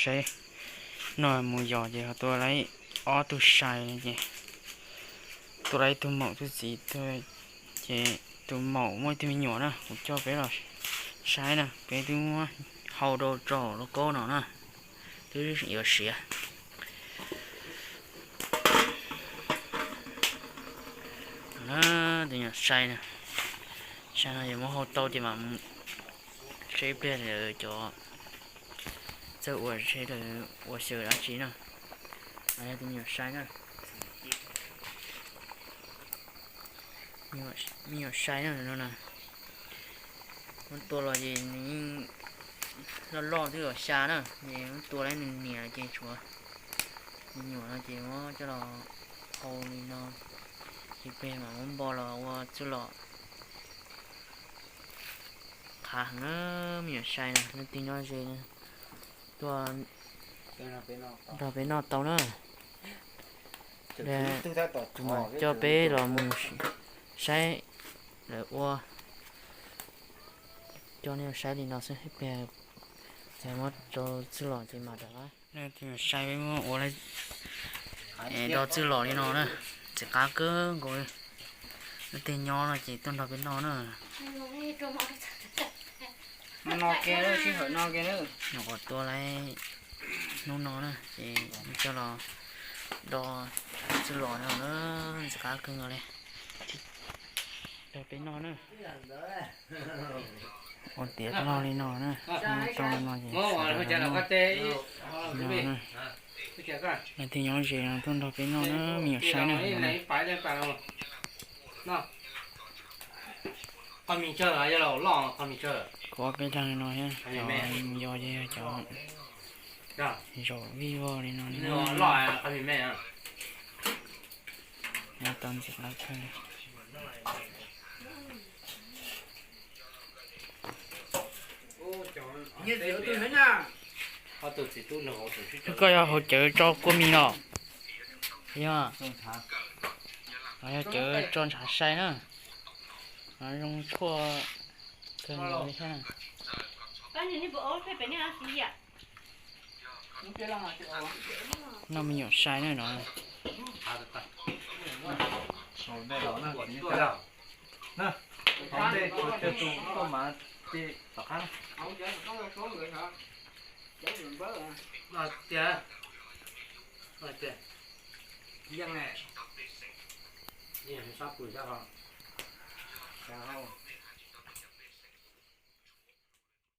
Saib no mus yos ces ho tua lawm ob tug sai no ces tua lawm ib tug maum tug txiv, ces tus maum muaj ib tug me nyuam na, kuv coj peb los saib na, peb twb muab hau rau tso hauv lauj kaub no na, twb yuav siav. Tus nyuam sai na, sai no yog muab hau tau ces mam mus seb ib pliag lawv cov txawj ua seb lawv ua xyaw dab tsi na. Tus me nyuam sai na, me nyuam sai na no na, muab tua los ces nws yeej loj loj twb yuav xya na, ces muab tua lawm nws niam ces tshuav me nyuam no ces muab coj los hau li no, ces peb mam muab npo los ua txuj lom. Qhav heev na, me nyuam sai na, leej twg nyob ze tuaj nrog peb noj tau na. Coj peb los mus saib lawv ua, coj nej saib li no xwb, peb muab rau txuj lom ces mam rov qab. Sai peb muab ua do txuj lom li no na, txiv qab kawg nkaus li. Leej twg nyob no ces tuaj nrog peb noj na. Nyuam qhuav tua lawm hnub no na ces coj los do txuj lom no na, txiv qab kawg nkaus li. Nrog peb noj na. Ua tiav loj li no na, tau no ces leej twg nyob ze no tuaj nrog peb noj na, me nyuam sai na. Qhov peb dag li no thiab, mus yos ces yog cov zaum vij vog li no. Tau ntxiv qab kawg. Koj yog hauv cawv tso kua mis los? Yog, yog cawv tso ntshav sai na, zoo tshuaj kawg nkaus li thiab. Noj me nyuam sai na no.